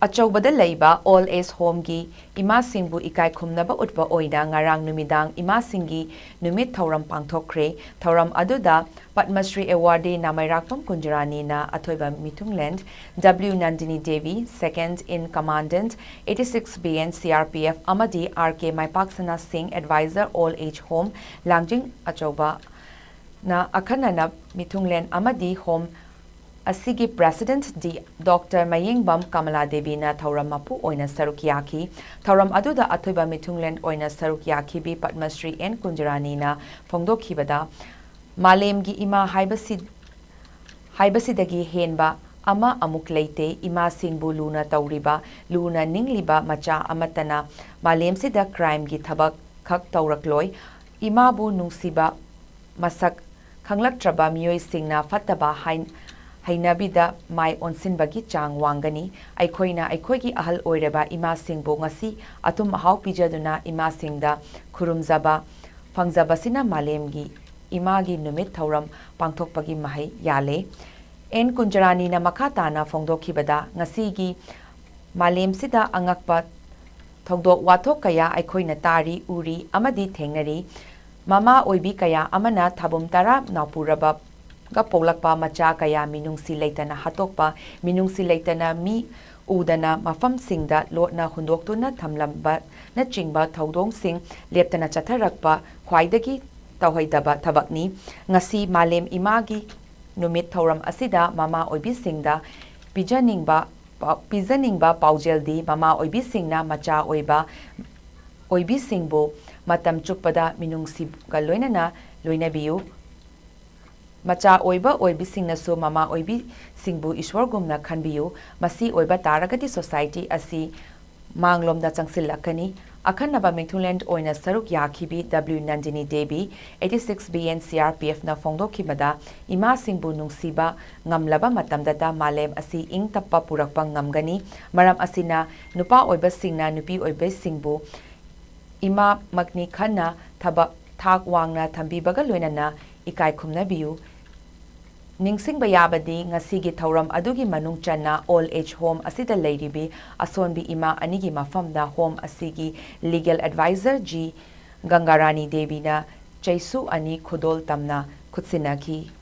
ꯑꯆꯧꯕꯗ ꯂꯩꯕ ꯑꯣꯜ ꯑꯦꯖ ꯍꯣꯝꯒꯤ ꯏꯃꯥꯁꯤꯡꯕꯨ ꯏꯀꯥꯏ ꯈꯨꯝꯅꯕ ꯎꯠꯄ ꯑꯣꯏꯅ ꯉꯔꯥꯡ ꯅꯨꯃꯤꯗꯥꯡ ꯏꯃꯥꯁꯤꯡꯒꯤ ꯅꯨꯃꯤꯠ ꯊꯧꯔꯝ ꯄꯥꯡꯊꯣꯛꯈ꯭ꯔꯦ꯫ ꯊꯧꯔꯝ ꯑꯗꯨꯗ ꯄꯗꯃꯁ꯭ꯔꯤ ꯑꯦꯋꯥꯔꯗꯤ ꯅꯥꯃꯩꯔꯥꯛꯄꯝ ꯀꯨꯟꯖꯔꯥꯅꯤꯅ ꯑꯊꯣꯏꯕ ꯃꯤꯊꯨꯡꯂꯦꯟ W Nandini Devi, second in commandant, eighty-six B N C R P F ꯑꯃꯗꯤ R K ꯃꯥꯏꯄꯥꯛꯁꯅꯥ ꯁꯤꯡ, advisor old age home, ꯂꯥꯡꯖꯤꯡ ꯑꯆꯧꯕ ꯅ ꯑꯈꯟꯅꯅ ꯃꯤꯊꯨꯡꯂꯦꯟ ꯑꯃꯗꯤ ꯍꯣꯝ ꯑꯁꯤꯒꯤ president ꯗꯤ ꯗꯣꯛꯇꯔ ꯃꯌꯦꯡꯕꯝ ꯀꯃꯂꯥ ꯗꯦꯕꯤꯅ ꯊꯧꯔꯝ ꯃꯄꯨ ꯑꯣꯏꯅ ꯁꯔꯨꯛ ꯌꯥꯈꯤ꯫ ꯊꯧꯔꯝ ꯑꯗꯨꯗ ꯑꯊꯣꯏꯕ ꯃꯤꯊꯨꯡꯂꯦꯟ ꯑꯣꯏꯅ ꯁꯔꯨꯛ ꯌꯥꯈꯤꯕꯤ ꯄꯗꯃꯁ꯭ꯔꯤ ꯑꯦꯟ ꯀꯨꯟꯖꯔꯥꯅꯤꯅ ꯐꯣꯡꯗꯣꯛꯈꯤꯕꯗ, ꯃꯥꯂꯦꯝꯒꯤ ꯏꯃꯥ ꯍꯥꯏꯕꯁꯤ, ꯍꯥꯏꯕꯁꯤꯗꯒꯤ ꯍꯦꯟꯕ ꯑꯃ ꯑꯃꯨꯛ ꯂꯩꯇꯦ꯫ ꯏꯃꯥꯁꯤꯡꯕꯨ ꯂꯨꯅ ꯇꯧꯔꯤꯕ, ꯂꯨꯅ ꯅꯤꯡꯂꯤꯕ ꯃꯆꯥ ꯑꯃꯠꯇꯅ ꯃꯥꯂꯦꯝꯁꯤꯗ crimeꯒꯤ ꯊꯕꯛ ꯈꯛ ꯇꯧꯔꯛꯂꯣꯏ꯫ ꯏꯃꯥꯕꯨ ꯅꯨꯡꯁꯤꯕ ꯃꯁꯛ ꯈꯪꯂꯛꯇ꯭ꯔꯕ ꯃꯤꯑꯣꯏꯁꯤꯡꯅ ꯐꯠꯇꯕ ꯍꯥꯏ-, ꯍꯩꯅꯕꯤꯗ ꯃꯥꯏ ꯑꯣꯟꯁꯤꯟꯕꯒꯤ ꯆꯥꯡ ꯋꯥꯡꯒꯅꯤ꯫ ꯑꯩꯈꯣꯏꯅ ꯑꯩꯈꯣꯏꯒꯤ ꯑꯍꯜ ꯑꯣꯏꯔꯕ ꯏꯃꯥꯁꯤꯡꯕꯨ ꯉꯁꯤ ꯑꯊꯨꯝ ꯑꯍꯥꯎ ꯄꯤꯖꯗꯨꯅ ꯏꯃꯥꯁꯤꯡꯗ ꯈꯨꯔꯨꯝꯖꯕ ꯐꯪꯖꯕꯁꯤꯅ ꯃꯥꯂꯦꯝꯒꯤ ꯏꯃꯥꯒꯤ ꯅꯨꯃꯤꯠ ꯊꯧꯔꯝ ꯄꯥꯡꯊꯣꯛꯄꯒꯤ ꯃꯍꯩ ꯌꯥꯜꯂꯦ꯫ ꯑꯦꯟ ꯀꯨꯟꯖꯔꯥꯅꯤꯅ ꯃꯈꯥ ꯇꯥꯅ ꯐꯣꯡꯗꯣꯛꯈꯤꯕꯗ, ꯉꯁꯤꯒꯤ ꯃꯥꯂꯦꯝꯁꯤꯗ ꯑꯉꯛꯄ ꯊꯧꯗꯣꯛ ꯋꯥꯊꯣꯛ ꯀꯌꯥ ꯑꯩꯈꯣꯏꯅ ꯇꯥꯔꯤ, ꯎꯔꯤ ꯑꯃꯗꯤ ꯊꯦꯡꯅꯔꯤ꯫ ꯃꯃꯥ ꯑꯣꯏꯕꯤ ꯀꯌꯥ ꯑꯃꯅ ꯊꯥꯕꯨꯝ ꯇꯔꯥ ꯅꯥꯎꯄꯨꯔꯕꯒ ꯄꯣꯛꯂꯛꯄ ꯃꯆꯥ ꯀꯌꯥ ꯃꯤꯅꯨꯡꯁꯤ ꯂꯩꯇꯅ ꯍꯥꯠꯇꯣꯛꯄ, ꯃꯤꯅꯨꯡꯁꯤ ꯂꯩꯇꯅ ꯃꯤ ꯎꯗꯅ ꯃꯐꯝꯁꯤꯡꯗ ꯂꯣꯠꯅ ꯍꯨꯟꯗꯣꯛꯇꯨꯅ ꯊꯝꯂꯝꯕꯅꯆꯤꯡꯕ ꯊꯧꯗꯣꯡꯁꯤꯡ ꯂꯦꯞꯇꯅ ꯆꯠꯊꯔꯛꯄ ꯈ꯭ꯋꯥꯏꯗꯒꯤ ꯇꯧꯍꯩꯗꯕ ꯊꯕꯛꯅꯤ꯫ ꯉꯁꯤ ꯃꯥꯂꯦꯝ ꯏꯃꯥꯒꯤ ꯅꯨꯃꯤꯠ ꯊꯧꯔꯝ ꯑꯁꯤꯗ ꯃꯃꯥ ꯑꯣꯏꯕꯤꯁꯤꯡꯗ ꯄꯤꯖꯅꯤꯡꯕ ꯄꯥꯎ-, ꯄꯤꯖꯅꯤꯡꯕ ꯄꯥꯎꯖꯦꯜꯗꯤ, ꯃꯃꯥ ꯑꯣꯏꯕꯤꯁꯤꯡꯅ ꯃꯆꯥ ꯑꯣꯏꯕ ꯑꯣꯏꯕꯤꯁꯤꯡꯕꯨ ꯃꯇꯝ ꯆꯨꯞꯄꯗ ꯃꯤꯅꯨꯡꯁꯤꯒ ꯂꯣꯏꯅꯅ ꯂꯣꯏꯅꯕꯤꯌꯨ꯫ ꯃꯆꯥ ꯑꯣꯏꯕ ꯑꯣꯏꯕꯤꯁꯤꯡꯅꯁꯨ ꯃꯃꯥ ꯑꯣꯏꯕꯤꯁꯤꯡꯕꯨ ꯏꯁꯣꯔꯒꯨꯝꯅ ꯈꯟꯕꯤꯌꯨ꯫ ꯃꯁꯤ ꯑꯣꯏꯕ ꯇꯥꯔꯒꯗꯤ society ꯑꯁꯤ ꯃꯥꯡꯂꯣꯝꯗ ꯆꯪꯁꯤꯜꯂꯛꯀꯅꯤ꯫ ꯑꯈꯟꯅꯕ ꯃꯤꯊꯨꯡꯂꯦꯟ ꯑꯣꯏꯅ ꯁꯔꯨꯛ ꯌꯥꯈꯤꯕꯤ W Nandini Devi, eighty-six B N C R P F ꯅ ꯐꯣꯡꯗꯣꯛꯈꯤꯕꯗ, ꯏꯃꯥꯁꯤꯡꯕꯨ ꯅꯨꯡꯁꯤꯕ ꯉꯝꯂꯕ ꯃꯇꯝꯗꯇ ꯃꯥꯂꯦꯝ ꯑꯁꯤ ꯏꯪ ꯇꯞꯄ ꯄꯨꯔꯛꯄ ꯉꯝꯒꯅꯤ꯫ ꯃꯔꯝ ꯑꯁꯤꯅ, ꯅꯨꯄꯥ ꯑꯣꯏꯕꯁꯤꯡꯅ ꯅꯨꯄꯤ ꯑꯣꯏꯕꯁꯤꯡꯕꯨ ꯏꯃꯥꯃꯛꯅꯤ ꯈꯟꯅ ꯊꯕꯛ ꯊꯥꯛ ꯋꯥꯡꯅ ꯊꯝꯕꯤꯕꯒ ꯂꯣꯏꯅꯅ ꯏꯀꯥꯏ ꯈꯨꯝꯅꯕꯤꯌꯨ꯫ ꯅꯤꯡꯁꯤꯡꯕ ꯌꯥꯕꯗꯤ, ꯉꯁꯤꯒꯤ ꯊꯧꯔꯝ ꯑꯗꯨꯒꯤ ꯃꯅꯨꯡ ꯆꯟꯅ Old Age Home ꯑꯁꯤꯗ ꯂꯩꯔꯤꯕꯤ ꯑꯁꯣꯟꯕꯤ ꯏꯃꯥ ꯑꯅꯤꯒꯤ ꯃꯐꯝꯗ home ꯑꯁꯤꯒꯤ legal advisor ꯖꯤ ꯒꯪꯒꯥꯔꯥꯅꯤ ꯗꯦꯕꯤꯅ ꯆꯩꯁꯨ ꯑꯅꯤ ꯈꯨꯗꯣꯜ ꯇꯝꯅ ꯈꯨꯠꯁꯤꯟꯅꯈꯤ꯫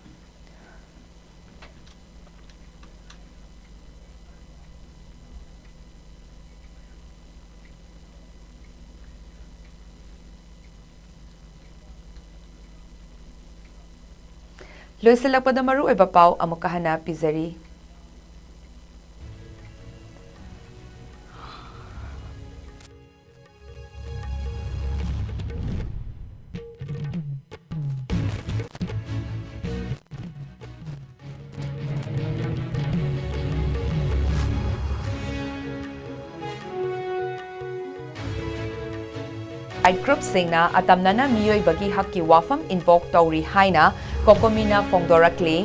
ꯂꯣꯏꯁꯤꯜꯂꯛꯄꯗ ꯃꯔꯨꯑꯣꯏꯕ ꯄꯥꯎ ꯑꯃꯨꯛꯀ ꯍꯟꯅ ꯄꯤꯖꯔꯤ꯫ Right groupꯁꯤꯡꯅ ꯑꯇꯝꯅꯅ ꯃꯤꯑꯣꯏꯕꯒꯤ ꯍꯛꯀꯤ ꯋꯥꯐꯝ invoke ꯇꯧꯔꯤ ꯍꯥꯏꯅ ꯀꯣꯀꯣꯃꯤꯅ ꯐꯣꯡꯗꯣꯔꯛꯂꯤ꯫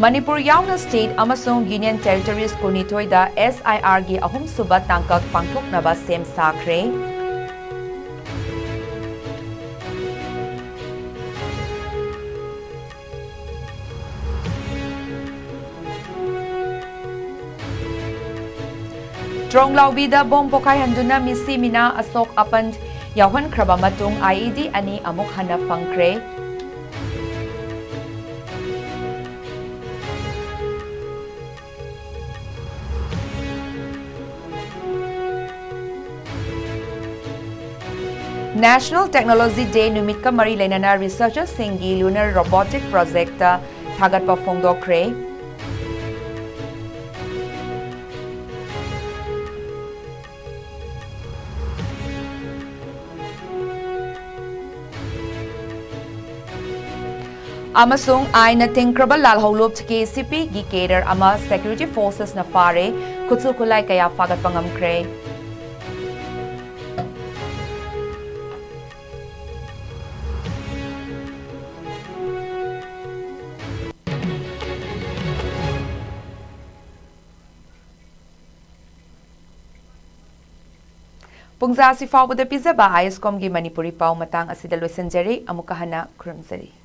ꯃꯅꯤꯄꯨꯔ ꯌꯥꯎꯅ state ꯑꯃꯁꯨꯡ union territories ꯀꯨꯟꯅꯤꯊꯣꯏꯗ S I Rꯒꯤ ꯑꯍꯨꯝꯁꯨꯕ ꯇꯥꯡꯀꯛ ꯄꯥꯡꯊꯣꯛꯅꯕ ꯁꯦꯝ ꯁꯥꯈ꯭ꯔꯦ꯫ ꯇ꯭ꯔꯣꯡꯂꯥꯎꯕꯤꯗ ꯕꯣꯝ ꯄꯣꯈꯥꯏꯍꯟꯗꯨꯅ ꯃꯤꯁꯤ ꯃꯤꯅꯥ ꯑꯁꯣꯛ ꯑꯄꯟ ꯌꯥꯎꯍꯟꯈ꯭ꯔꯕ ꯃꯇꯨꯡ, I E D ꯑꯅꯤ ꯑꯃꯨꯛ ꯍꯟꯅ ꯐꯪꯈ꯭ꯔꯦ꯫ National Technology Day ꯅꯨꯃꯤꯠꯀ ꯃꯔꯤ ꯂꯩꯅꯅ researchersꯁꯤꯡꯒꯤ lunar robotic projectꯇ ꯊꯥꯒꯠꯄ ꯐꯣꯡꯗꯣꯛꯈ꯭ꯔꯦ꯫ ꯑꯃꯁꯨꯡ ꯑꯥꯏꯟꯅ ꯊꯤꯡꯈ꯭ꯔꯕ ꯂꯥꯜꯍꯧꯂꯨꯞ K C Pꯒꯤ cadre ꯑꯃ security forcesꯅ ꯐꯥꯔꯦ, ꯈꯨꯠꯁꯨ ꯈꯨꯠꯂꯥꯏ ꯀꯌꯥ ꯐꯥꯒꯠꯄ ꯉꯝꯈ꯭ꯔꯦ꯫ ꯄꯨꯡꯖꯥ ꯑꯁꯤ ꯐꯥꯎꯕꯗ ꯄꯤꯖꯕ ꯑꯥꯏ ꯑꯦꯁ ꯀꯣꯝꯒꯤ ꯃꯅꯤꯄꯨꯔꯤ ꯄꯥꯎ ꯃꯇꯥꯡ ꯑꯁꯤꯗ ꯂꯣꯏꯁꯤꯟꯖꯔꯤ꯫ ꯑꯃꯨꯛꯀ ꯍꯟꯅ ꯈꯨꯔꯨꯝꯖꯔꯤ꯫